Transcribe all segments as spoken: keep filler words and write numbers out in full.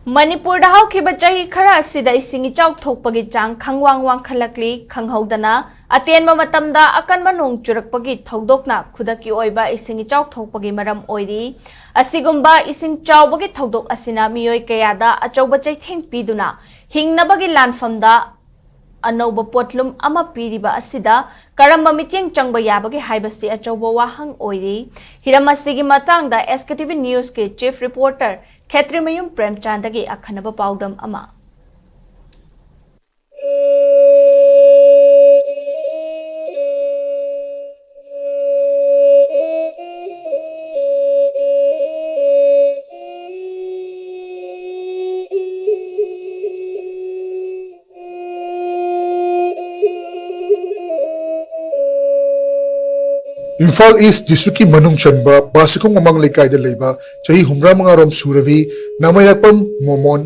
ꯃꯅꯤꯄꯨꯔꯗ ꯍꯧꯈꯤꯕ ꯆꯍꯤ ꯈꯔ ꯑꯁꯤꯗ ꯏꯁꯤꯡ ꯏꯆꯥꯎ ꯊꯣꯛꯄꯒꯤ ꯆꯥꯡ ꯈꯪꯋꯥꯡ ꯋꯥꯡꯈꯠꯂꯛꯂꯤ꯫ ꯈꯪꯍꯧꯗꯅ ꯑꯇꯦꯟꯕ ꯃꯇꯝꯗ ꯑꯀꯟꯕ ꯅꯣꯡ ꯆꯨꯔꯛꯄꯒꯤ ꯊꯧꯗꯣꯛꯅ ꯈꯨꯗꯛꯀꯤ ꯑꯣꯏꯕ ꯏꯁꯤꯡ ꯏꯆꯥꯎ ꯊꯣꯛꯄꯒꯤ ꯃꯔꯝ ꯑꯣꯏꯔꯤ꯫ ꯑꯁꯤꯒꯨꯝꯕ ꯏꯁꯤꯡ ꯆꯥꯎꯕꯒꯤ ꯊꯧꯗꯣꯛ ꯑꯁꯤꯅ ꯃꯤꯑꯣꯏ ꯀꯌꯥꯗ ꯑꯆꯧꯕ ꯆꯩꯊꯦꯡ ꯄꯤꯗꯨꯅ ꯍꯤꯡꯅꯕꯒꯤ ꯂꯥꯟꯐꯝꯗ ꯑꯅꯧꯕ ꯄꯣꯠꯂꯨꯝ ꯑꯃ ꯄꯤꯔꯤꯕ ꯑꯁꯤꯗ ꯀꯔꯝꯕ ꯃꯤꯠꯌꯦꯡ ꯆꯪꯕ ꯌꯥꯕꯒꯦ ꯍꯥꯏꯕꯁꯤ ꯑꯆꯧꯕ ꯋꯥꯍꯪ ꯑꯣꯏꯔꯤ꯫ ꯍꯤꯔꯝ ꯑꯁꯤꯒꯤ ꯃꯇꯥꯡꯗ SKTV News ꯀꯤ Chief Reporter ꯈꯦꯇ꯭ꯔꯤꯃꯌꯨꯝ ꯄ꯭ꯔꯦꯝꯆꯥꯟꯗꯒꯤ ꯑꯈꯟꯅꯕ ꯄꯥꯎꯗꯝ ꯑꯃ꯫ ꯏꯝꯐꯥꯜ ꯏꯁ ꯗꯤꯁꯇ꯭ꯔꯤꯛꯀꯤ ꯃꯅꯨꯡ ꯆꯟꯕ ꯕꯥꯁꯤꯈꯣꯡ ꯃꯃꯥꯡ ꯂꯩꯀꯥꯏꯗ ꯂꯩꯕ ꯆꯍꯤ ꯍꯨꯝꯗ꯭ꯔꯥ ꯃꯉꯥ ꯔꯣꯝ ꯁꯨꯔꯕꯤ ꯅꯥꯃꯩꯔꯥꯛꯄꯝ ꯃꯣꯃꯣꯟ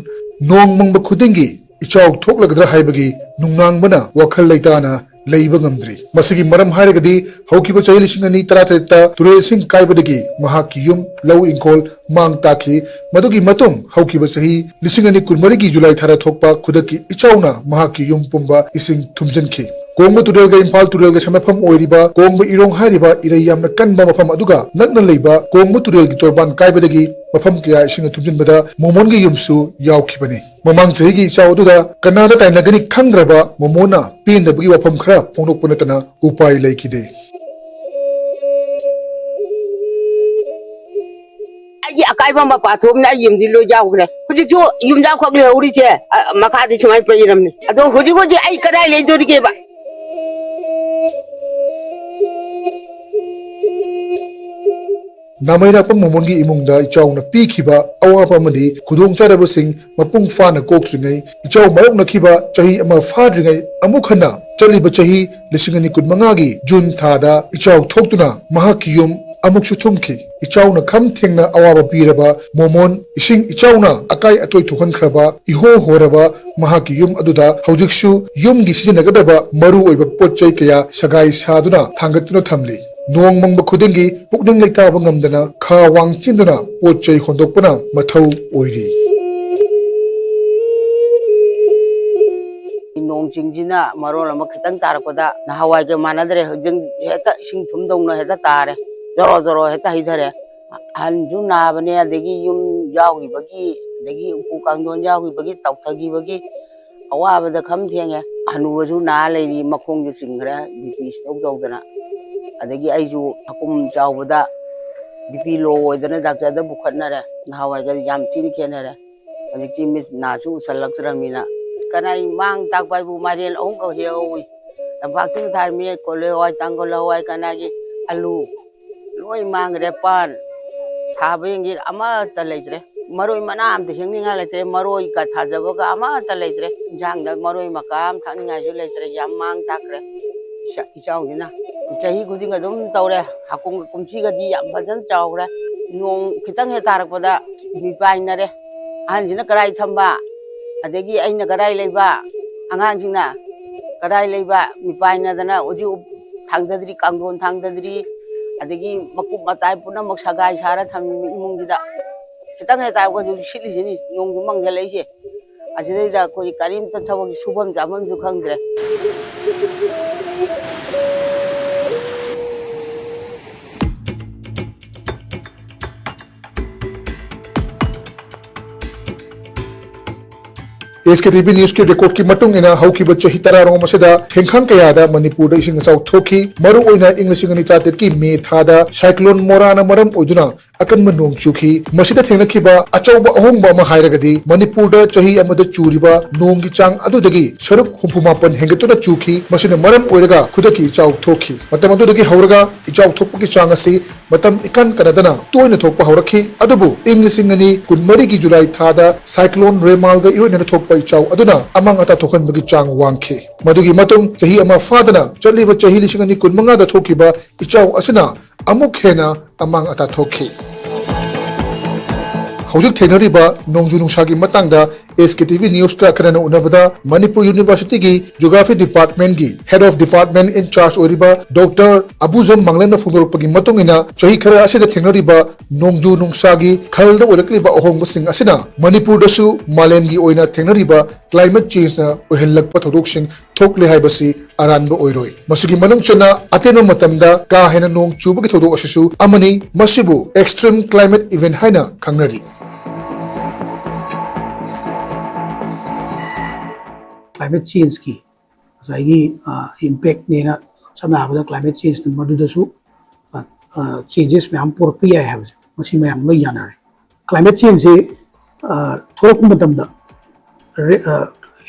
ꯅꯣꯡ ꯃꯪꯕ ꯈꯨꯗꯤꯡꯒꯤ ꯏꯆꯥꯎ ꯊꯣꯛꯂꯒꯗ꯭ꯔꯥ ꯍꯥꯏꯕꯒꯤ ꯅꯨꯡꯅꯥꯡꯕꯅ ꯋꯥꯈꯜ ꯂꯩꯇꯥꯅ ꯂꯩꯕ ꯉꯝꯗ꯭ꯔꯤ꯫ ꯃꯁꯤꯒꯤ ꯃꯔꯝ ꯍꯥꯏꯔꯒꯗꯤ ꯍꯧꯈꯤꯕ ꯆꯍꯤ ꯂꯤꯁꯤꯡ ꯑꯅꯤ ꯇꯔꯥꯇꯔꯦꯠꯇ ꯇꯨꯔꯦꯜ ꯏꯁꯤꯡ ꯀꯥꯏꯕꯗꯒꯤ ꯃꯍꯥꯛꯀꯤ ꯌꯨꯝ, ꯂꯧ ꯏꯪꯈꯣꯜ ꯃꯥꯡ ꯇꯥꯛꯈꯤ꯫ ꯃꯗꯨꯒꯤ ꯃꯇꯨꯡ ꯍꯧꯈꯤꯕ ꯆꯍꯤ ꯂꯤꯁꯤꯡ ꯑꯅꯤ ꯀꯨꯟꯃꯔꯤꯒꯤ ꯖꯨꯂꯥꯏ ꯊꯥꯗ ꯊꯣꯛꯄ ꯈꯨꯗꯛꯀꯤ ꯏꯆꯥꯎꯅ ꯃꯍꯥꯛꯀꯤ ꯌꯨꯝ ꯄꯨꯝꯕ ꯏꯁꯤꯡ ꯊꯨꯝꯖꯤꯟꯈꯤ꯫ ꯀꯣꯡꯕ ꯇꯨꯔꯦꯜꯒ ꯏꯝꯐꯥꯜ ꯇꯨꯔꯦꯜꯒ ꯁꯝꯅꯐꯝ ꯑꯣꯏꯔꯤꯕ ꯀꯣꯡꯕ ꯏꯔꯣꯡ ꯍꯥꯏꯔꯤꯕ ꯏꯔꯩ ꯌꯥꯝꯅ ꯀꯟꯕ ꯃꯐꯝ ꯑꯗꯨꯒ ꯅꯛꯅ ꯂꯩꯕ ꯀꯣꯡꯕ ꯇꯨꯔꯦꯜꯒꯤ ꯇꯣꯔꯕꯥꯟ ꯀꯥꯏꯕꯗꯒꯤ ꯃꯐꯝ ꯀꯌꯥ ꯏꯁꯤꯡꯅ ꯊꯨꯝꯖꯤꯟꯕꯗ ꯃꯣꯃꯣꯟꯒꯤ ꯌꯨꯝꯁꯨ ꯌꯥꯎꯈꯤꯕꯅꯤ꯫ ꯃꯃꯥꯡ ꯆꯍꯤꯒꯤ ꯏꯆꯥꯎ ꯑꯗꯨꯗ ꯀꯅꯥꯗ ꯇꯥꯏꯅꯒꯅꯤ ꯈꯪꯗ꯭ꯔꯕ ꯃꯣꯃꯣꯟꯅ ꯄꯦꯟꯗꯕꯒꯤ ꯋꯥꯐꯝ ꯈꯔ ꯐꯣꯡꯗꯣꯛꯄ ꯅꯠꯇꯅ ꯎꯄꯥꯏ ꯂꯩꯈꯤꯗꯦ꯫ ꯑꯩꯒꯤ ꯑꯀꯥꯏꯕ ꯃꯄꯥ ꯊꯣꯛꯑꯕꯅꯤꯅ ꯑꯩ ꯌꯨꯝꯗꯤ ꯂꯣꯏ ꯌꯥꯎꯈ꯭ꯔꯦ꯫ ꯍꯧꯖꯤꯛꯁꯨ ꯌꯨꯝꯖꯥꯎꯈꯛ ꯂꯩꯍꯧꯔꯤꯁꯦ, ꯑ, ꯃꯈꯥꯗꯤ ꯁꯨꯃꯥꯏꯅ ꯄꯩꯔꯝꯅꯤ꯫ ꯑꯗꯣ ꯍꯧꯖꯤꯛ ꯍꯧꯖꯤꯛ ꯑꯩ ꯀꯗꯥꯏ ꯂꯩꯗꯣꯔꯤꯒꯦꯕ? ꯅꯥꯃꯩꯔꯥꯛꯄꯝ ꯃꯣꯃꯣꯟꯒꯤ ꯏꯃꯨꯡꯗ ꯏꯆꯥꯎꯅ ꯄꯤꯈꯤꯕ ꯑꯋꯥꯕ ꯑꯃꯗꯤ ꯈꯨꯗꯣꯡꯆꯥꯗꯕꯁꯤꯡ ꯃꯄꯨꯡ ꯐꯥꯅ ꯀꯣꯛꯇ꯭ꯔꯤꯉꯩ, ꯏꯆꯥꯎ ꯃꯥꯌꯣꯛꯅꯈꯤꯕ ꯆꯍꯤ ꯑꯃ ꯐꯥꯗ꯭ꯔꯤꯉꯩ ꯑꯃꯨꯛ ꯍꯟꯅ ꯆꯠꯂꯤꯕ ꯆꯍꯤ ꯂꯤꯁꯤꯡ ꯑꯅꯤ ꯀꯨꯟꯃꯉꯥꯒꯤ ꯖꯨꯟ ꯊꯥꯗ ꯏꯆꯥꯎ ꯊꯣꯛꯇꯨꯅ ꯃꯍꯥꯛꯀꯤ ꯌꯨꯝ ꯑꯃꯨꯛꯁꯨ ꯊꯨꯝꯈꯤ꯫ ꯏꯆꯥꯎꯅ ꯈꯝ ꯊꯦꯡꯅ ꯑꯋꯥꯕ ꯄꯤꯔꯕ ꯃꯣꯃꯣꯟ, ꯏꯁꯤꯡ ꯏꯆꯥꯎꯅ ꯑꯀꯥꯏ ꯑꯇꯣꯏ ꯊꯣꯛꯍꯟꯈ꯭ꯔꯕ ꯏꯍꯣ ꯍꯣꯔꯕ ꯃꯍꯥꯛꯀꯤ ꯌꯨꯝ ꯑꯗꯨꯗ ꯍꯧꯖꯤꯛꯁꯨ ꯌꯨꯝꯒꯤ ꯁꯤꯖꯤꯟꯅꯒꯗꯕ ꯃꯔꯨ ꯑꯣꯏꯕ ꯄꯣꯠ ꯆꯩ ꯀꯌꯥ ꯁꯒꯥꯏ ꯁꯥꯗꯨꯅ ꯊꯥꯡꯒꯠꯇꯨꯅ ꯊꯝꯂꯤ꯫ ꯅꯣꯡ ꯃꯪꯕ ꯈꯨꯗꯤꯡꯒꯤ ꯄꯨꯛꯅꯤꯡ ꯂꯩꯇꯥꯕ ꯉꯝꯗꯅ ꯈꯥ ꯋꯥꯡ ꯆꯦꯟꯗꯨꯅ ꯄꯣꯠ ꯆꯩ ꯍꯣꯟꯗꯣꯛꯄꯅ ꯃꯊꯧ ꯑꯣꯏꯔꯤ꯫ ꯆꯤꯡꯁꯤꯅ ꯃꯔꯣꯜ ꯑꯃ ꯈꯤꯇꯪ ꯇꯥꯔꯛꯄꯗ ꯅꯍꯥꯟꯋꯥꯏꯒ ꯃꯥꯟꯅꯗ꯭ꯔꯦ꯫ ꯍꯧꯖꯤꯛ ꯍꯦꯛꯇ ꯏꯁꯤꯡ ꯊꯨꯝꯗꯧꯅ ꯍꯦꯛꯇ ꯇꯥꯔꯦ, ꯖꯣꯔꯣ ꯖꯣꯔꯣ ꯍꯦꯛꯇ ꯍꯩꯊꯔꯦ꯫ ꯑꯍꯟꯁꯨ ꯅꯥꯕꯅꯦ, ꯑꯗꯒꯤ ꯌꯨꯝ ꯌꯥꯎꯈꯤꯕꯒꯤ, ꯑꯗꯒꯤ ꯎꯄꯨ ꯀꯥꯡꯊꯣꯟ ꯌꯥꯎꯈꯤꯕꯒꯤ, ꯇꯥꯎꯊꯈꯤꯕꯒꯤ ꯑꯋꯥꯕꯗ ꯈꯝ ꯊꯦꯡꯉꯦ꯫ ꯍꯅꯨꯕꯁꯨ ꯅꯥ ꯂꯩꯔꯤ, ꯃꯈꯣꯡꯁꯨ ꯆꯤꯡꯈ꯭ꯔꯦ, ꯕꯤ ꯄꯤ ꯏꯁꯇꯣꯛ ꯇꯧꯗꯅ꯫ ꯑꯗꯒꯤ ꯑꯩꯁꯨ ꯍꯀꯨꯝ ꯆꯥꯎꯕꯗ ꯕꯤ ꯄꯤ ꯂꯣ ꯑꯣꯏꯗꯅ ꯗꯥꯛꯇꯔꯗ ꯄꯨꯈꯠꯅꯔꯦ꯫ ꯅꯍꯥꯟꯋꯥꯏꯒꯗꯤ ꯌꯥꯝ ꯊꯤꯅ ꯈꯦꯠꯅꯔꯦ꯫ ꯍꯧꯖꯤꯛꯇꯤ ꯃꯤꯠ ꯅꯥꯁꯨ ꯎꯁꯜꯂꯛꯇ꯭ꯔꯕꯅꯤꯅ꯫ ꯀꯅꯥꯏ ꯃꯥꯡ ꯇꯥꯛꯄ ꯍꯥꯏꯕꯨ ꯃꯥꯏꯔꯦꯟ ꯑꯍꯨꯝꯈꯛ ꯍꯦꯛꯍꯧꯏ꯫ ꯂꯝꯄꯥꯛꯇꯨꯗ ꯊꯥꯔꯝꯃꯤ ꯀꯣꯂꯤ ꯍꯋꯥꯏ, ꯇꯥꯡꯒꯣꯜ ꯍꯋꯥꯏ, ꯀꯅꯥꯒꯤ ꯑꯂꯨ, ꯂꯣꯏ ꯃꯥꯡꯈ꯭ꯔꯦ꯫ ꯄꯥꯟ ꯊꯥꯕ ꯌꯦꯡꯒꯦ, ꯑꯃꯠꯇ ꯂꯩꯇ꯭ꯔꯦ꯫ ꯃꯔꯣꯏ ꯃꯅꯥ ꯑꯝꯇ ꯍꯦꯛꯅꯤꯡꯉꯥꯏ ꯂꯩꯇ꯭ꯔꯦ꯫ ꯃꯔꯣꯏꯒ ꯊꯥꯖꯕꯒ ꯑꯃꯠꯇ ꯂꯩꯇ꯭ꯔꯦ꯫ ꯏꯟꯁꯥꯡꯗ ꯃꯔꯣꯏ ꯃꯀꯥ ꯑꯃ ꯊꯥꯛꯅꯤꯡꯉꯥꯏꯁꯨ ꯂꯩꯇ꯭ꯔꯦ꯫ ꯌꯥꯝ ꯃꯥꯡ ꯇꯥꯛꯈ꯭ꯔꯦ꯫ ꯏꯆꯥ-, ꯏꯆꯥꯎꯁꯤꯅ ꯆꯍꯤ ꯈꯨꯗꯤꯡ ꯑꯗꯨꯝ ꯇꯧꯔꯦ꯫ ꯍꯀꯨꯝ-, ꯀꯨꯝꯁꯤꯒꯗꯤ ꯌꯥꯝ ꯐꯖꯅ ꯆꯥꯎꯈ꯭ꯔꯦ꯫ ꯅꯣꯡ ꯈꯤꯇꯪ ꯍꯦꯛ ꯇꯥꯔꯛꯄꯗ ꯃꯤꯄꯥꯏꯅꯔꯦ꯫ ꯑꯍꯟꯁꯤꯅ ꯀꯗꯥꯏ ꯊꯝꯕ, ꯑꯗꯒꯤ ꯑꯩꯅ ꯀꯗꯥꯏ ꯂꯩꯕ, ꯑꯉꯥꯡꯁꯤꯡꯅ ꯀꯗꯥꯏ ꯂꯩꯕ, ꯃꯤꯄꯥꯏꯅꯗꯅ ꯍꯧꯖꯤꯛ ꯊꯥꯡꯗꯗ꯭ꯔꯤ, ꯀꯥꯡꯊꯣꯟ ꯊꯥꯡꯗꯗ꯭ꯔꯤ, ꯑꯗꯒꯤ ꯃꯀꯨꯞ ꯃꯇꯥꯏ ꯄꯨꯝꯅꯃꯛ ꯁꯒꯥꯏ ꯁꯥꯔ ꯊꯝꯃꯤꯕ ꯏꯃꯨꯡꯁꯤꯗ꯫ ꯈꯤꯇꯪ ꯍꯦꯛ ꯇꯥꯕꯒ ꯍꯧꯖꯤꯛ ꯁꯤꯠꯂꯤꯁꯤꯅꯤ, ꯅꯣꯡꯁꯨ ꯃꯪꯁꯤꯜꯂꯛꯏꯁꯦ꯫ ꯑꯁꯤꯗꯩꯗ ꯑꯩꯈꯣꯏ ꯀꯔꯤꯝꯇ ꯊꯕꯛ ꯁꯨꯐꯝ ꯆꯥꯐꯝꯁꯨ ꯈꯪꯗ꯭ꯔꯦ꯫ ꯑꯦꯁ ꯀꯦ ꯇꯤ ꯚꯤ ꯅ꯭ꯌꯨꯁꯀꯤ ꯔꯦꯀꯣꯔꯗꯀꯤ ꯃꯇꯨꯡ ꯏꯟꯅ, ꯍꯧꯈꯤꯕ ꯆꯍꯤ ꯇꯔꯥꯔꯣꯝ ꯑꯁꯤꯗ ꯊꯦꯡꯈꯥꯡ ꯀꯌꯥꯗ ꯃꯅꯤꯄꯨꯔꯗ ꯏꯁꯤꯡ ꯏꯆꯥꯎ ꯊꯣꯛꯈꯤ꯫ ꯃꯔꯨꯑꯣꯏꯅ ꯏꯪ ꯂꯤꯁꯤꯡ ꯑꯅꯤ ꯇꯔꯥꯇꯔꯦꯠꯀꯤ ꯃꯦ ꯊꯥꯗ ꯁꯥꯏꯀ꯭ꯂꯣꯟ ꯃꯣꯔꯥꯅ ꯃꯔꯝ ꯑꯣꯏꯗꯨꯅ ꯑꯀꯟꯕ ꯅꯣꯡ ꯆꯨꯈꯤ꯫ ꯃꯁꯤꯗ ꯊꯦꯡꯅꯈꯤꯕ ꯑꯆꯧꯕ ꯑꯍꯣꯡꯕ ꯑꯃ ꯍꯥꯏꯔꯒꯗꯤ, ꯃꯅꯤꯄꯨꯔꯗ ꯆꯍꯤ ꯑꯃꯗ ꯆꯨꯔꯤꯕ ꯅꯣꯡꯒꯤ ꯆꯥꯡ ꯑꯗꯨꯗꯒꯤ ꯁꯔꯨꯛ ꯍꯨꯝꯐꯨ ꯃꯥꯄꯟ ꯍꯦꯟꯒꯠꯇꯨꯅ ꯆꯨꯈꯤ꯫ ꯃꯁꯤꯅ ꯃꯔꯝ ꯑꯣꯏꯔꯒ ꯈꯨꯗꯛꯀꯤ ꯏꯆꯥꯎ ꯊꯣꯛꯈꯤ꯫ ꯃꯇꯝ ꯑꯗꯨꯗꯒꯤ ꯍꯧꯔꯒ ꯏꯆꯥꯎ ꯊꯣꯛꯄꯒꯤ ꯆꯥꯡ ꯑꯁꯤ ꯃꯇꯝ ꯏꯀꯟ ꯀꯟꯅꯗꯅ ꯇꯣꯏꯅ ꯊꯣꯛꯄ ꯍꯧꯔꯛꯈꯤ꯫ ꯑꯗꯨꯕꯨ ꯏꯪ ꯂꯤꯁꯤꯡ ꯑꯅꯤ ꯀꯨꯟꯃꯔꯤꯒꯤ ꯖꯨꯂꯥꯏ ꯊꯥꯗ ꯁꯥꯏꯀ꯭ꯂꯣꯟ ꯔꯦꯃꯥꯜꯒ ꯏꯔꯣꯏꯅꯅ ꯊꯣꯛꯄ ꯏꯆꯥꯎ ꯑꯗꯨꯅ ꯑꯃꯥꯡ ꯑꯇꯥ ꯊꯣꯛꯍꯟꯕꯒꯤ ꯆꯥꯡ ꯋꯥꯡꯈꯤ꯫ ꯃꯗꯨꯒꯤ ꯃꯇꯨꯡ ꯆꯍꯤ ꯑꯃ ꯐꯥꯗꯅ ꯆꯠꯂꯤꯕ ꯆꯍꯤ ꯂꯤꯁꯤꯡ ꯑꯅꯤ ꯀꯨꯟꯃꯉꯥꯗ ꯊꯣꯛꯈꯤꯕ ꯏꯆꯥꯎ ꯑꯁꯤꯅ ꯑꯃꯨꯛ ꯍꯦꯟꯅ ꯑꯃꯥꯡ ꯑꯇꯥ ꯊꯣꯛꯈꯤ꯫ ꯍꯧꯖꯤꯛ ꯊꯦꯡꯅꯔꯤꯕ ꯅꯣꯡꯖꯨ ꯅꯨꯡꯁꯥꯒꯤ ꯃꯇꯥꯡꯗ SKTV News ꯀ ꯑꯈꯟꯅꯅ ꯎꯅꯕꯗ ꯃꯅꯤꯄꯨꯔ University ꯒꯤ Geography Department ꯀꯤ Head of Department in Charge ꯑꯣꯏꯔꯤꯕ Doctor ꯑꯕꯨꯖꯝ ꯃꯥꯡꯂꯦꯝꯅ ꯐꯣꯡꯗꯣꯔꯛꯄꯒꯤ ꯃꯇꯨꯡ ꯏꯟꯅ, ꯆꯍꯤ ꯈꯔ ꯑꯁꯤꯗ ꯊꯦꯡꯅꯔꯤꯕ ꯅꯣꯡꯖꯨ ꯅꯨꯡꯁꯥꯒꯤ ꯈꯜꯗ ꯑꯣꯏꯔꯛꯂꯤꯕ ꯑꯍꯣꯡꯕꯁꯤꯡ ꯑꯁꯤꯅ ꯃꯅꯤꯄꯨꯔꯗꯁꯨ ꯃꯥꯂꯦꯝꯒꯤ ꯑꯣꯏꯅ ꯊꯦꯡꯅꯔꯤꯕ climate change ꯅ ꯑꯣꯏꯍꯜꯂꯛꯄ ꯊꯧꯗꯣꯛꯁꯤꯡ ꯊꯣꯛꯂꯦ ꯍꯥꯏꯕꯁꯤ ꯑꯔꯥꯟꯕ ꯑꯣꯏꯔꯣꯏ꯫ ꯃꯁꯤꯒꯤ ꯃꯅꯨꯡ ꯆꯟꯅ ꯑꯇꯦꯟꯕ ꯃꯇꯝꯗ ꯀꯥ ꯍꯦꯟꯅ ꯅꯣꯡ ꯆꯨꯕꯒꯤ ꯊꯧꯗꯣꯛ ꯑꯁꯤꯁꯨ ꯑꯃꯅꯤ꯫ ꯃꯁꯤꯕꯨ extreme climate event ꯍꯥꯏꯅ ꯈꯪꯅꯔꯤ꯫ Climate change ꯀꯤ ꯉꯁꯥꯏꯒꯤ ꯏꯝꯄꯦꯛꯅꯦꯅ, ꯁꯝꯅ ꯍꯥꯏꯔꯕꯗ climate change ꯅ ꯃꯗꯨꯗꯁꯨ changes ꯃꯌꯥꯝ ꯄꯨꯔꯛꯄ ꯌꯥꯏ ꯍꯥꯏꯕꯁꯦ ꯃꯁꯤ ꯃꯌꯥꯝ ꯂꯣꯏ ꯌꯥꯅꯔꯦ꯫ Climate change ꯁꯤ ꯊꯣꯛꯂꯛꯄ ꯃꯇꯝꯗ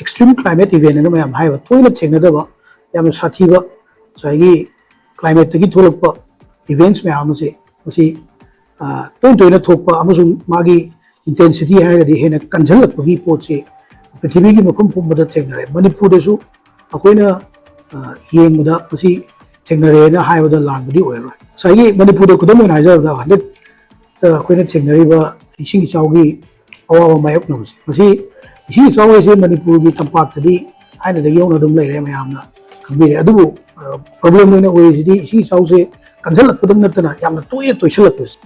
extreme climate event ꯑꯅ ꯃꯌꯥꯝ ꯍꯥꯏꯕ ꯇꯣꯏꯅ ꯊꯦꯡꯅꯗꯕ, ꯌꯥꯝꯅ ꯁꯥꯊꯤꯕ ꯉꯁꯥꯏꯒꯤ climate ꯇꯒꯤ ꯊꯣꯛꯂꯛꯄ events ꯃꯌꯥꯝ ꯑꯁꯦ ꯃꯁꯤ ꯇꯣꯏ ꯇꯣꯏꯅ ꯊꯣꯛꯄ ꯑꯃꯁꯨꯡ ꯃꯥꯒꯤ intensity ꯍꯥꯏꯔꯒꯗꯤ ꯍꯦꯟꯅ ꯀꯟꯁꯤꯜꯂꯛꯄꯒꯤ ꯄꯣꯠꯁꯤ ꯄ꯭ꯔꯤꯊꯤꯕꯤꯒꯤ ꯃꯐꯝ ꯄꯨꯝꯕꯗ ꯊꯦꯡꯅꯔꯦ꯫ ꯃꯅꯤꯄꯨꯔꯗꯁꯨ ꯑꯩꯈꯣꯏꯅ ꯌꯦꯡꯕꯗ ꯃꯁꯤ ꯊꯦꯡꯅꯔꯦꯅ ꯍꯥꯏꯕꯗ ꯂꯥꯟꯕꯗꯤ ꯑꯣꯏꯔꯣꯏ꯫ ꯉꯁꯥꯏꯒꯤ ꯃꯅꯤꯄꯨꯔꯗ ꯈꯨꯗꯝ ꯑꯣꯏꯅ ꯍꯥꯏꯖꯔꯕꯗ, ꯍꯟꯗꯛꯇ ꯑꯩꯈꯣꯏꯅ ꯊꯦꯡꯅꯔꯤꯕ ꯏꯁꯤꯡ ꯏꯆꯥꯎꯒꯤ ꯑꯋꯥꯕ ꯃꯥꯌꯣꯛꯅꯕꯁꯦ, ꯃꯁꯤ ꯏꯁꯤꯡ ꯏꯆꯥꯎ ꯍꯥꯏꯁꯦ ꯃꯅꯤꯄꯨꯔꯒꯤ ꯇꯝꯄꯥꯛꯇꯗꯤ ꯊꯥꯏꯅꯗꯒꯤ ꯍꯧꯅ ꯑꯗꯨꯝ ꯂꯩꯔꯦ, ꯃꯌꯥꯝꯅ ꯈꯪꯕꯤꯔꯦ꯫ ꯑꯗꯨꯕꯨ problem ꯑꯣꯏꯅ ꯑꯣꯏꯔꯤꯁꯤꯗꯤ ꯏꯁꯤꯡ ꯏꯆꯥꯎꯁꯦ ꯀꯟꯁꯤꯜꯂꯛꯄꯗꯪ ꯅꯠꯇꯅ ꯌꯥꯝꯅ ꯇꯣꯏꯅ ꯇꯣꯏꯁꯤꯜꯂꯛꯄꯁꯦ꯫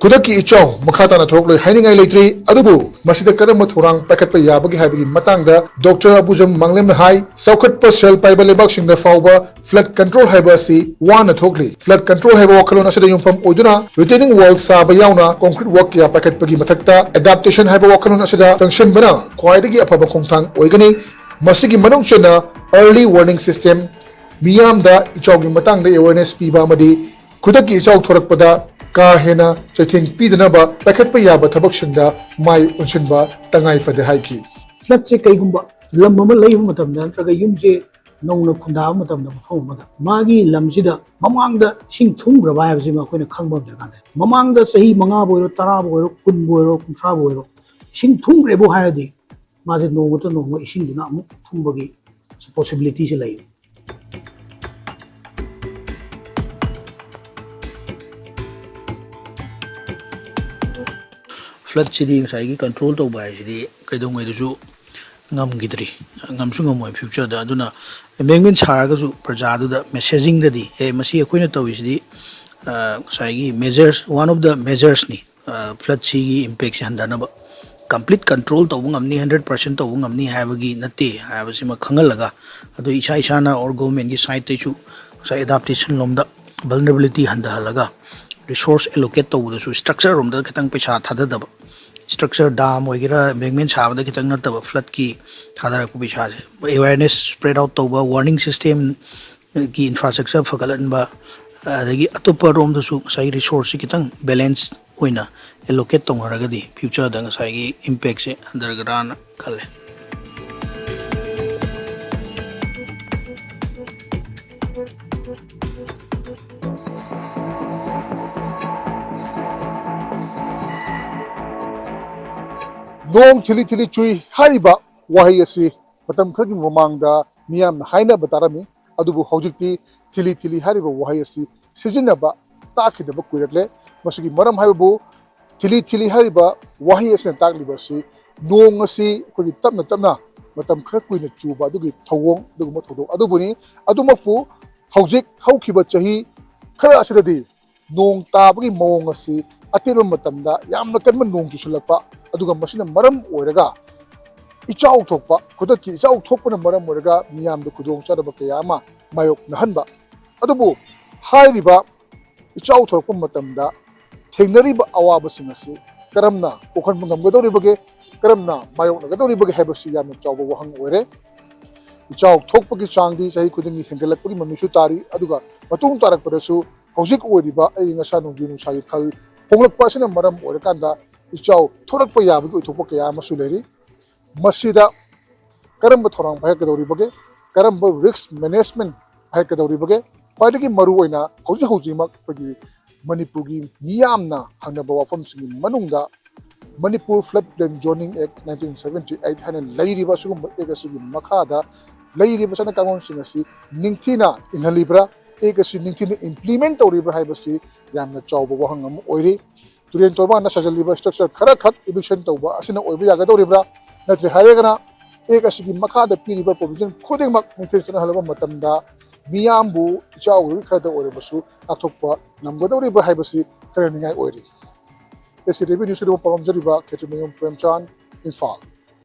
ꯈꯨꯗꯛꯀꯤ ꯏꯆꯥꯎ ꯃꯈꯥ ꯇꯥꯅ ꯊꯣꯛꯂꯣꯏ ꯍꯥꯏꯅꯤꯡꯉꯥꯏ ꯂꯩꯇ꯭ꯔꯤ, ꯑꯗꯨꯕꯨ ꯃꯁꯤꯗ ꯀꯔꯝꯕ ꯊꯧꯔꯥꯡ ꯄꯥꯏꯈꯠꯄ ꯌꯥꯕꯒꯦ ꯍꯥꯏꯕꯒꯤ ꯃꯇꯥꯡꯗ Doctor ꯑꯕꯨꯖꯝ ꯃꯥꯡꯂꯦꯝꯅ ꯍꯥꯏ, ꯆꯥꯎꯈꯠꯄ ꯁꯦꯜ ꯄꯥꯏꯕ ꯂꯩꯕꯥꯛꯁꯤꯡꯗ ꯐꯥꯎꯕ flood control ꯍꯥꯏꯕ ꯑꯁꯤ ꯋꯥꯅ ꯊꯣꯛꯂꯤ꯫ Flood control ꯍꯥꯏꯕ ꯋꯥꯈꯜꯂꯣꯟ ꯑꯁꯤꯗ ꯌꯨꯝꯐꯝ ꯑꯣꯏꯗꯨꯅ retaining wall ꯁꯥꯕ ꯌꯥꯎꯅ concrete work ꯀꯌꯥ ꯄꯥꯏꯈꯠꯄꯒꯤ ꯃꯊꯛꯇ adaptation ꯍꯥꯏꯕ ꯋꯥꯈꯜꯂꯣꯟ ꯑꯁꯤꯗ ꯆꯪꯁꯤꯟꯕꯅ ꯈ꯭ꯋꯥꯏꯗꯒꯤ ꯑꯐꯕ ꯈꯣꯡꯊꯥꯡ ꯑꯣꯏꯒꯅꯤ꯫ ꯃꯁꯤꯒꯤ ꯃꯅꯨꯡ ꯆꯟꯅ early warning system, ꯃꯤꯌꯥꯝꯗ ꯏꯆꯥꯎꯒꯤ ꯃꯇꯥꯡꯗ awareness ꯄꯤꯕ ꯑꯃꯗꯤ ꯈꯨꯗꯛꯀꯤ ꯏꯆꯥꯎ ꯊꯣꯔꯛꯄꯗ ꯀꯥ ꯍꯦꯟꯅ ꯆꯩꯊꯦꯡ ꯄꯤꯗꯅꯕ ꯄꯥꯏꯈꯠꯄ ꯌꯥꯕ ꯊꯕꯛꯁꯤꯡꯗ ꯃꯥꯏ ꯑꯣꯟꯁꯤꯟꯕ ꯇꯉꯥꯏ ꯐꯗꯦ ꯍꯥꯏꯈꯤ꯫ Flood ꯁꯦ ꯀꯩꯒꯨꯝꯕ ꯂꯝ ꯑꯃ ꯂꯩꯕ ꯃꯇꯝꯗ ꯅꯠꯇ꯭ꯔꯒ ꯌꯨꯝꯁꯦ ꯅꯧꯅ ꯈꯨꯟꯗꯥꯕ ꯃꯇꯝꯗ ꯃꯐꯝ ꯑꯃꯗ ꯃꯥꯒꯤ ꯂꯝꯁꯤꯗ ꯃꯃꯥꯡꯗ ꯏꯁꯤꯡ ꯊꯨꯝꯈ꯭ꯔꯕ ꯍꯥꯏꯕꯁꯤꯃ ꯑꯩꯈꯣꯏꯅ ꯈꯪꯕ ꯑꯃ ꯗꯔꯀꯥꯔ ꯇꯥꯏ꯫ ꯃꯃꯥꯡꯗ ꯆꯍꯤ ꯃꯉꯥꯕꯨ ꯑꯣꯏꯔꯣ, ꯇꯔꯥꯕꯨ ꯑꯣꯏꯔꯣ, ꯀꯨꯟꯕꯨ ꯑꯣꯏꯔꯣ, ꯀꯨꯟꯊ꯭ꯔꯥꯕꯨ ꯑꯣꯏꯔꯣ, ꯏꯁꯤꯡ ꯊꯨꯝꯈ꯭ꯔꯦꯕꯨ ꯍꯥꯏꯔꯗꯤ ꯃꯥꯁꯦ ꯅꯣꯡꯃꯇ ꯅꯣꯡꯃ ꯏꯁꯤꯡꯗꯨꯅ ꯑꯃꯨꯛ ꯊꯨꯝꯕꯒꯤ possibility ꯁꯦ ꯂꯩ꯫ ꯐ꯭ꯂꯠꯁꯤꯗꯤ ꯉꯁꯥꯏꯒꯤ ꯀꯟꯇ꯭ꯔꯣꯜ ꯇꯧꯕ ꯍꯥꯏꯁꯤꯗꯤ ꯀꯩꯗꯧꯉꯩꯗꯁꯨ ꯉꯝꯈꯤꯗ꯭ꯔꯤ, ꯉꯝꯁꯨ ꯉꯝꯃꯣꯏ ꯐ꯭ꯌꯨꯆꯔꯗ꯫ ꯑꯗꯨꯅ ꯑꯦꯝꯕꯦꯡꯃꯦꯟ ꯁꯥꯔꯒꯁꯨ ꯄ꯭ꯔꯖꯥꯗꯨꯗ ꯃꯦꯁꯦꯖꯤꯡꯗꯗꯤ, "ꯑꯦ, ꯃꯁꯤ ꯑꯩꯈꯣꯏꯅ ꯇꯧꯔꯤꯁꯤꯗꯤ ꯉꯁꯥꯏꯒꯤ ꯃꯦꯖꯔꯁ, ꯋꯥꯟ ꯑꯣꯐ ꯗ ꯃꯦꯖꯔꯁꯅꯤ, ꯐ꯭ꯂꯠꯁꯤꯒꯤ ꯏꯝꯄꯦꯛꯁꯦ ꯍꯟꯊꯅꯕ꯫ ꯀꯝꯄ꯭ꯂꯤꯠ ꯀꯟꯇ꯭ꯔꯣꯜ ꯇꯧꯕ ꯉꯝꯅꯤ, ꯍꯟꯗ꯭ꯔꯦꯠ ꯄꯥꯔꯁꯦꯟ ꯇꯧꯕ ꯉꯝꯅꯤ ꯍꯥꯏꯕꯒꯤ ꯅꯠꯇꯦ" ꯍꯥꯏꯕꯁꯤꯃ ꯈꯪꯍꯜꯂꯒ, ꯑꯗꯨ ꯏꯁꯥ ꯏꯁꯥꯅ ꯑꯣꯔ ꯒꯣꯔꯃꯦꯟꯒꯤ ꯁꯥꯏꯠꯇꯩꯁꯨ ꯉꯁꯥꯏ ꯑꯦꯗꯥꯞꯇꯦꯁꯟ ꯂꯣꯝꯗ, ꯚꯜꯅꯔꯦꯕꯤꯂꯤꯇꯤ ꯍꯟꯊꯍꯜꯂꯒ, ꯔꯤꯁꯣꯔꯁ ꯑꯦꯂꯣꯀꯦꯠ ꯇꯧꯕꯗꯁꯨ ꯁ꯭ꯇ꯭ꯔꯛꯆꯔ ꯔꯣꯝꯗ ꯈꯤꯇꯪ ꯄꯩꯁꯥ ꯊꯥꯗꯗꯕ, ꯁ꯭ꯇ꯭ꯔꯛꯆꯔ, ꯗꯥꯝ ꯑꯣꯏꯒꯦꯔꯥ, ꯑꯦꯝꯕꯦꯡꯃꯦꯟ ꯁꯥꯕꯗ ꯈꯤꯇꯪ ꯅꯠꯇꯕ, ꯐ꯭ꯂꯠꯀꯤ ꯊꯥꯗꯔꯛꯄ ꯄꯩꯁꯥꯁꯦ, ꯑꯦꯋꯦꯔꯅꯦꯁ ꯁ꯭ꯄ꯭ꯔꯦꯗ ꯑꯥꯎꯠ ꯇꯧꯕ, ꯋꯥꯔꯅꯤꯡ ꯁꯤꯁꯇꯦꯝꯒꯤ ꯏꯟꯐ꯭ꯔꯥꯁ꯭ꯇ꯭ꯔꯛꯆꯔ ꯐꯒꯠꯍꯟꯕ, ꯑꯗꯒꯤ ꯑꯇꯣꯞꯄ ꯔꯣꯝꯗꯁꯨ ꯉꯁꯥꯏꯒꯤ ꯔꯤꯁꯣꯔꯁꯁꯤ ꯈꯤꯇꯪ ꯕꯦꯂꯦꯟꯁ ꯑꯣꯏꯅ ꯑꯦꯂꯣꯀꯦꯠ ꯇꯧꯅꯔꯒꯗꯤ ꯐ꯭ꯌꯨꯆꯔꯗ ꯉꯁꯥꯏꯒꯤ ꯏꯝꯄꯦꯛꯁꯦ ꯍꯟꯊꯔꯒꯗ꯭ꯔꯥꯅ ꯈꯜꯂꯦ꯫ "ꯅꯣꯡ ꯊꯤꯂꯤ ꯊꯤꯂꯤ ꯆꯨꯏ" ꯍꯥꯏꯔꯤꯕ ꯋꯥꯍꯩ ꯑꯁꯤ ꯃꯇꯝ ꯈꯔꯒꯤ ꯃꯃꯥꯡꯗ ꯃꯤꯌꯥꯝꯅ ꯍꯥꯏꯅꯕ ꯇꯥꯔꯝꯃꯤ꯫ ꯑꯗꯨꯕꯨ ꯍꯧꯖꯤꯛꯇꯤ "ꯊꯤꯂꯤ ꯊꯤꯂꯤ" ꯍꯥꯏꯔꯤꯕ ꯋꯥꯍꯩ ꯑꯁꯤ ꯁꯤꯖꯤꯟꯅꯕ ꯇꯥꯈꯤꯗꯕ ꯀꯨꯏꯔꯛꯂꯦ꯫ ꯃꯁꯤꯒꯤ ꯃꯔꯝ ꯍꯥꯏꯕꯕꯨ, ꯊꯤꯂꯤ ꯊꯤꯂꯤ ꯍꯥꯏꯔꯤꯕ ꯋꯥꯍꯩ ꯑꯁꯤꯅ ꯇꯥꯛꯂꯤꯕ ꯑꯁꯤ ꯅꯣꯡ ꯑꯁꯤ ꯑꯩꯈꯣꯏꯒꯤ ꯇꯞꯅ ꯇꯞꯅ ꯃꯇꯝ ꯈꯔ ꯀꯨꯏꯅ ꯆꯨꯕ ꯑꯗꯨꯒꯤ ꯊꯧꯑꯣꯡ, ꯑꯗꯨꯒꯨꯝꯕ ꯊꯧꯗꯣꯛ ꯑꯗꯨꯕꯨꯅꯤ꯫ ꯑꯗꯨꯃꯛꯄꯨ ꯍꯧꯖꯤꯛ ꯍꯧꯈꯤꯕ ꯆꯍꯤ ꯈꯔ ꯑꯁꯤꯗꯗꯤ ꯅꯣꯡ ꯇꯥꯕꯒꯤ ꯃꯑꯣꯡ ꯑꯁꯤ ꯑꯇꯦꯟꯕ ꯃꯇꯝꯗ ꯌꯥꯝꯅ ꯀꯟꯕ ꯅꯣꯡ ꯆꯨꯁꯤꯜꯂꯛꯄ, ꯑꯗꯨꯒ ꯃꯁꯤꯅ ꯃꯔꯝ ꯑꯣꯏꯔꯒ ꯏꯆꯥꯎ ꯊꯣꯛꯄ, ꯈꯨꯗꯛꯀꯤ ꯏꯆꯥꯎ ꯊꯣꯛꯄꯅ ꯃꯔꯝ ꯑꯣꯏꯔꯒ ꯃꯤꯌꯥꯝꯗ ꯈꯨꯗꯣꯡꯆꯥꯗꯕ ꯀꯌꯥ ꯑꯃ ꯃꯥꯌꯣꯛꯅꯍꯟꯕ꯫ ꯑꯗꯨꯕꯨ ꯍꯥꯏꯔꯤꯕ ꯏꯆꯥꯎ ꯊꯣꯛꯂꯛꯄ ꯃꯇꯝꯗ ꯊꯦꯡꯅꯔꯤꯕ ꯑꯋꯥꯕꯁꯤꯡ ꯑꯁꯤ ꯀꯔꯝꯅ ꯀꯣꯛꯍꯟꯕ ꯉꯝꯒꯗꯧꯔꯤꯕꯒꯦ, ꯀꯔꯝꯅ ꯃꯥꯌꯣꯛꯅꯒꯗꯧꯔꯤꯕꯒꯦ ꯍꯥꯏꯕꯁꯤ ꯌꯥꯝꯅ ꯆꯥꯎꯕ ꯋꯥꯍꯪ ꯑꯣꯏꯔꯦ꯫ ꯏꯆꯥꯎ ꯊꯣꯛꯄꯒꯤ ꯆꯥꯡꯗꯤ ꯆꯍꯤ ꯈꯨꯗꯤꯡꯒꯤ ꯍꯦꯟꯒꯠꯂꯛꯄꯒꯤ ꯃꯃꯤꯁꯨ ꯇꯥꯔꯤ, ꯑꯗꯨꯒ ꯃꯇꯨꯡ ꯇꯥꯔꯛꯄꯗꯁꯨ ꯍꯧꯖꯤꯛ ꯑꯣꯏꯔꯤꯕ ꯑꯏꯪ ꯑꯁꯥ, ꯅꯣꯡꯖꯨ ꯅꯨꯡꯁꯥꯒꯤ ꯈꯜ ꯍꯣꯡꯂꯛꯄ ꯑꯁꯤꯅ ꯃꯔꯝ ꯑꯣꯏꯔꯀꯥꯟꯗ ꯏꯆꯥꯎ ꯊꯣꯔꯛꯄ ꯌꯥꯕꯒꯤ ꯑꯣꯏꯊꯣꯛꯄ ꯀꯌꯥ ꯑꯃꯁꯨ ꯂꯩꯔꯤ꯫ ꯃꯁꯤꯗ ꯀꯔꯝꯕ ꯊꯧꯔꯥꯡ ꯄꯥꯏꯈꯠꯀꯗꯧꯔꯤꯕꯒꯦ, ꯀꯔꯝꯕ ꯔꯤꯁ꯭ꯛ ꯃꯦꯅꯦꯖꯃꯦꯟꯠ ꯄꯥꯏꯈꯠꯀꯗꯧꯔꯤꯕꯒꯦ, ꯈ꯭ꯋꯥꯏꯗꯒꯤ ꯃꯔꯨꯑꯣꯏꯅ ꯍꯧꯖꯤꯛ ꯍꯧꯖꯤꯛꯃꯛ ꯑꯩꯈꯣꯏꯒꯤ ꯃꯅꯤꯄꯨꯔꯒꯤ ꯃꯤꯌꯥꯝꯅ ꯍꯪꯅꯕ ꯋꯥꯐꯝꯁꯤꯡꯒꯤ ꯃꯅꯨꯡꯗ ꯃꯅꯤꯄꯨꯔ ꯐ꯭ꯂꯠ ꯄ꯭ꯂꯦꯟ ꯖꯣꯅꯤꯡ ꯑꯦꯛ ꯅꯥꯏꯟꯇꯤꯟ ꯁꯚꯦꯟꯇꯤ ꯑꯩꯠ ꯍꯥꯏꯅ ꯂꯩꯔꯤꯕ ꯑꯁꯤꯒꯨꯝꯕ ꯑꯦꯛ ꯑꯁꯤꯒꯤ ꯃꯈꯥꯗ ꯂꯩꯔꯤꯕ ꯆꯠꯅ ꯀꯥꯡꯂꯣꯟꯁꯤꯡ ꯑꯁꯤ ꯅꯤꯡꯊꯤꯅ ꯏꯪꯍꯜꯂꯤꯕ꯭ꯔꯥ, ꯑꯦꯛ ꯑꯁꯤ ꯅꯤꯡꯊꯤꯅ ꯏꯝꯄ꯭ꯂꯤꯃꯦꯟꯠ ꯇꯧꯔꯤꯕ꯭ꯔꯥ ꯍꯥꯏꯕꯁꯤ ꯌꯥꯝꯅ ꯆꯥꯎꯕ ꯋꯥꯍꯪ ꯑꯃ ꯑꯣꯏꯔꯤ꯫ ꯇꯨꯔꯦꯟ ꯇꯣꯔꯕꯥꯟꯗ ꯁꯥꯖꯜꯂꯤꯕ structure ꯈꯔꯈꯛ eviction ꯇꯧꯕ ꯑꯁꯤꯅ ꯑꯣꯏꯕ ꯌꯥꯒꯗꯧꯔꯤꯕ꯭ꯔꯥ? ꯅꯠꯇ꯭ꯔꯦ ꯍꯥꯏꯔꯒꯅ Act ꯑꯁꯤꯒꯤ ꯃꯈꯥꯗ ꯄꯤꯔꯤꯕ provision ꯈꯨꯗꯤꯡꯃꯛ ꯅꯤꯡꯊꯤꯅ ꯆꯠꯅꯍꯜꯂꯕ ꯃꯇꯝꯗ ꯃꯤꯌꯥꯝꯕꯨ ꯏꯆꯥꯎ ꯏꯔꯣꯏ ꯈꯔꯗ ꯑꯣꯏꯔꯕꯁꯨ ꯉꯥꯛꯊꯣꯛꯄ ꯉꯝꯒꯗꯧꯔꯤꯕ꯭ꯔꯥ ꯍꯥꯏꯕꯁꯤ ꯈꯟꯅꯅꯤꯡꯉꯥꯏ ꯑꯣꯏꯔꯤ꯫ SKTV News ꯀꯤꯗꯃꯛ ꯄꯥꯎꯗꯝꯖꯔꯤꯕ ꯈꯦꯇ꯭ꯔꯤꯃꯌꯨꯝ ꯄ꯭ꯔꯦꯝꯆꯥꯟ, ꯏꯝꯐꯥꯜ꯫